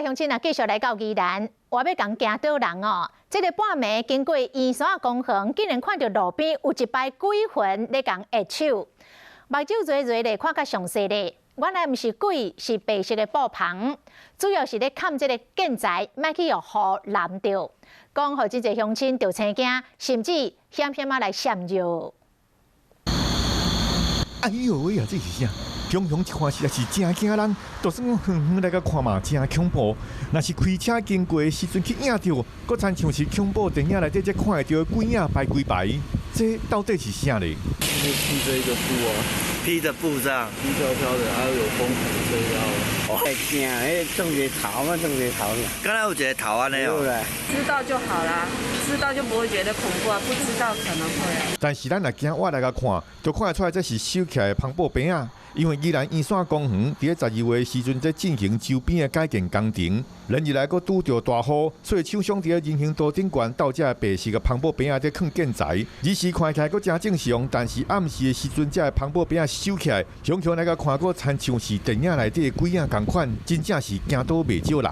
鄉親啊，繼續來到宜蘭，我欲共驚倒人哦。這个半暝經過圓山公園，竟然看著路邊有一排鬼魂咧共握手，目睭蹩蹩咧，看較詳細咧，原來毋是鬼，是白色的布棚，主要是咧崁這个建材，莫去予雨淋著。講予真濟鄉親著青驚，甚至險險仔來嚇尿。哎喲喂啊，這是啥？雄雄一看實在是真驚人，就算講遠遠來共看嘛，真恐怖。若是開車經過的時陣去影著，閣親像是恐怖電影內底才看會著的鬼影排規排。這到底是啥咧？就是披著一個布啊，披著布這樣，輕飄飄的，還有風吹到。會驚，彼種一个頭嘛，種一个頭。敢若有一个頭按呢哦。知道就好啦，知道就不會覺得恐怖啊，不知道可能會。但是咱若行倚來共看，就看會出來這是收起來的帆布棚仔。因為宜蘭圓山公園佇咧12月的時陣在進行周邊的改建工程，連日來閣拄著大雨，所以廠商佇咧人行道頂懸鬥這白色的帆布棚仔佇囥建材。日時看起來閣誠正常，但是暗時的時陣，這个帆布棚仔收起來，雄雄來共看閣親像是電影內底的鬼影仝款，真正是驚倒袂少人。